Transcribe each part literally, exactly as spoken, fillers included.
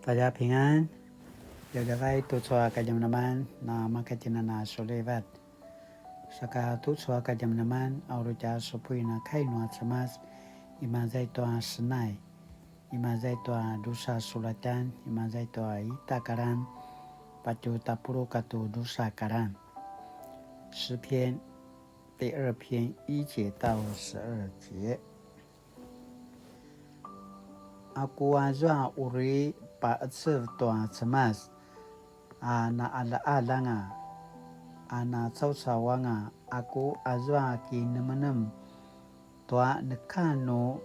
大家平安, djavadjavai tucu a kadjamadjaman na makatjinana sulivat. Saka tucu a kadjamadjaman a uri tja supuin a kai nua Cemas, imaza i tua Senai, imaza i tua drusa sulatjan, imaza i tua ita karan, patju tapuluq katua drusa karan. 诗篇第二篇一节到十二节。 Aku azua uri paqecev tua Cemas, a naqalaqalanga, a nacaucau anga, aku azua kinemenem tua neka nu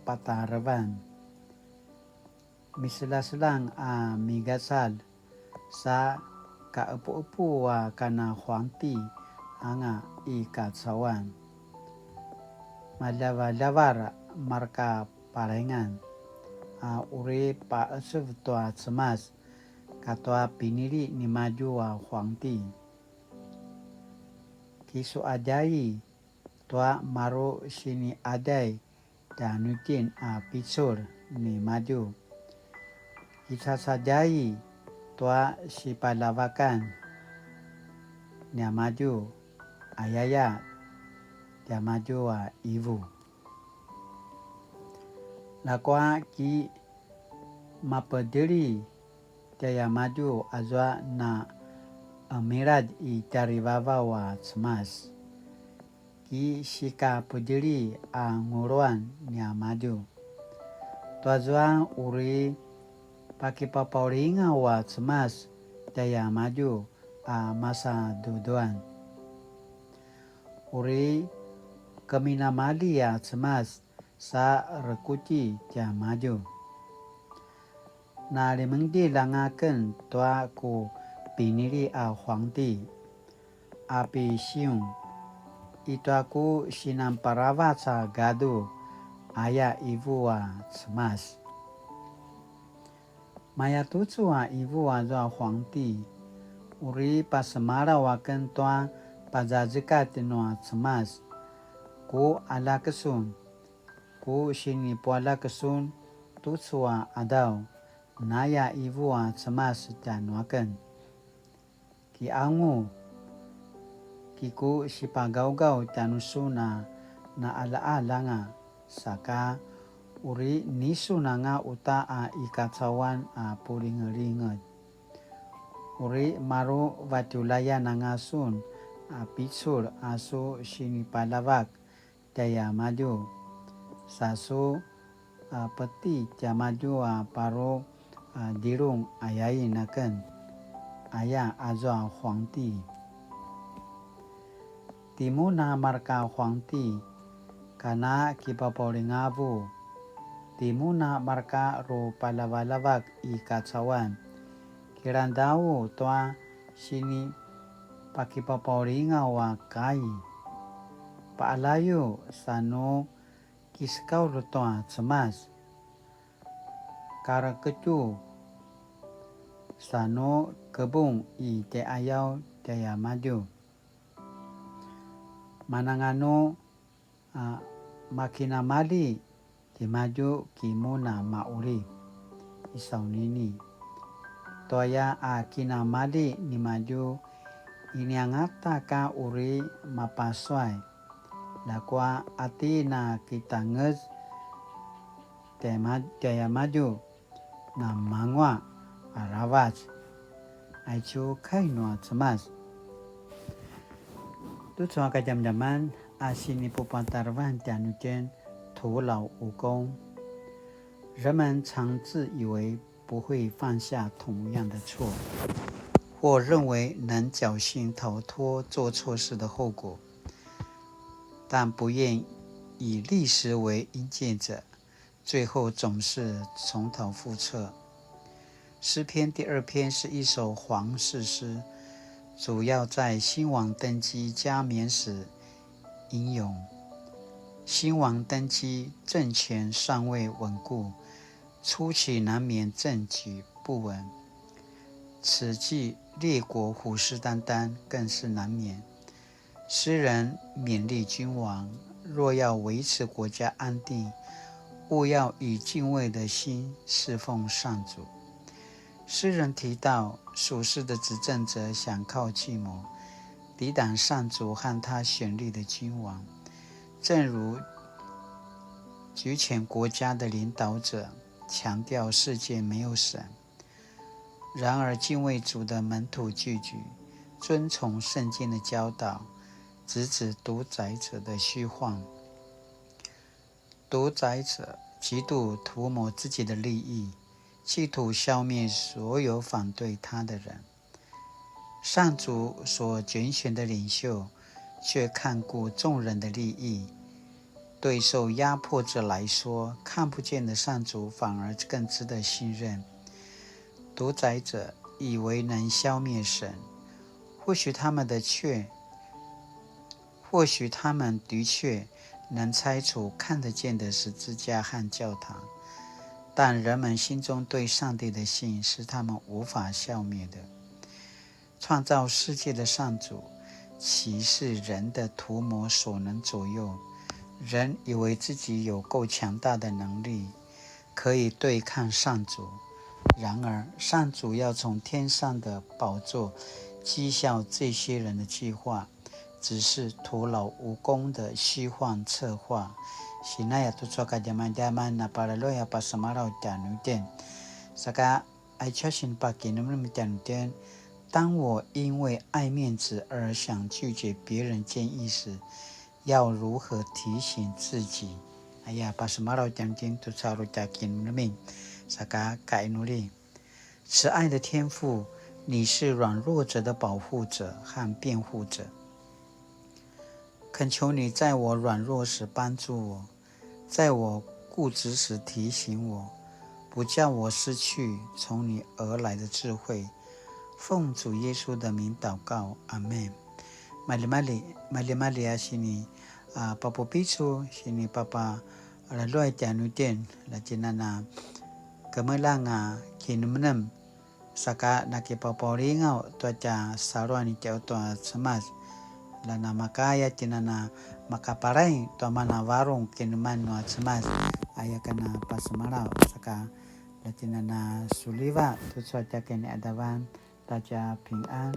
patarevan. Miselaselang a migacalj, sa kaqepuqepu a kana huangti anga i kacauan. Maljavaljavar marka palaingan a uri paqecev tua Cemas katua pinili nimadju a huangti. Kisuqadjai tua maru siniqadjai tjanuitjen a picul nimadju. Kicacadjai tua sipaljavakan niamadju, ayaya tiamadju a qivu. Ljakua ki mapedeli tjaiamadju azua na qemiladj i tjarivavaw a Cemas. Ki sikapedeli a nguluan niamadju. Tuazua uri pakipapaulingaw a Cemas tjaiamadju a masaduduan. Uri keminamalji a Cemas sa rekutji tiamadju. Na ljemengdilj anga aken tua ku pinili a huangti, a pi Siun, i tua ku sinanparavac a gadu, aya qivu a Cemas. Mayatucu a qivu azua huangti, uri pasemalaw aken tua pazazekatj nua Cemas. Ku aljak sun, ku sinipualjak sun tucu a qadaw, naya qivu a Cemas tjanuaken. Kiangu, ki ku sipagawgaw tjanusun a naqaljaqalj anga, saka uri nisun anga uta a i kacauan a pulingelinget. Uri maru vatjulayan anga sun a picul a su sinipaljavak tjaiamadju, sa su a peti tiamadju a paru a djilung ayain aken, aya azua huangti. Timun a marka huangti, kana kipapaulingavu, timun a marka rupaljavaljavak i kacauan, kilangdau tua sinipakipapaulingaw a kai. Paqaljayu sa nu kisekaulj tua Cemas. Kareketju sa nu kebung i tjaiqayaw tjaiamadju. Mananganu a makinamalji timadju ki mun a maqulip i saunini. Tuaya a kinamalji nimadju, ini angata ka uri mapasuay. Ljakua ati na kitangez tjaiamadju, namanguaq aravac. Aicu kai nua Cemas. Tucu a kadjamadjaman a sinipupatarevan tjanuitjen 徒劳无功。人们常自以为不会犯下同样的错，或认为能侥幸逃脱做错事的后果，但不愿以历史为引鉴者， 最后总是重蹈覆辙。诗篇第二篇是一首皇室诗，主要在新王登基加冕时吟咏。新王登基，政权尚未稳固，初期难免政局不稳。此际列国虎视眈眈，更是难免。 诗人勉励君王，若要维持国家安定，务要以敬畏的心侍奉上主，诗人提到，属世的执政者想靠计谋抵挡上主和他选立的君王，正如集权国家的领导者强调世界没有神。然而，敬畏主的门徒聚集，遵从圣经的教导，直指独裁者的虚幻。独裁者极度图谋自己的利益，企图消灭所有反对他的人。上主所拣选的领袖却看顾众人的利益，对受压迫者来说，看不见的上主反而更值得信任。独裁者以为能消灭神，或许他们的确，或许他们的确能拆除看得见的十字架和教堂，但人们心中对上帝的信是他们无法消灭的。创造世界的上主岂是人的图谋所能左右？人以为自己有够强大的能力，可以对抗上主。然而，上主要从天上的宝座讥笑这些人的计划，只是徒劳无功的虚幻策划。Sinaya tucu a kadjamadjaman na paralui a pasemalaw tjanuitjen. Saka aicu a sinipakinemnem tjanuitjen, 当我因为爱面子而想拒绝别人建议时，要如何提醒自己？ Aya, pasemalaw tjanuitjen tucu a uri tja kinemnemen. Saka kainuli. 慈爱的天父，你是软弱者的保护者和辩护者。恳求你在我软弱时帮助我，在我固执时提醒我，不叫我失去从你而来的智慧。奉主耶稣的名祷告，阿们。Maljimalji, maljimalji a sini, a, papupicul, sini papa, a, laluay tjanuitjen, la tjinana kemeljang a kinemnem, saka nakipapaulingaw tua tja saluan i tjau tua Cemas. La namakaya tjinana makapalay tua mana varung kineman nua Cemas, aya kana pasemalaw, saka la tjinana suliva tucu a tja kiniadavan, ta tja pingan.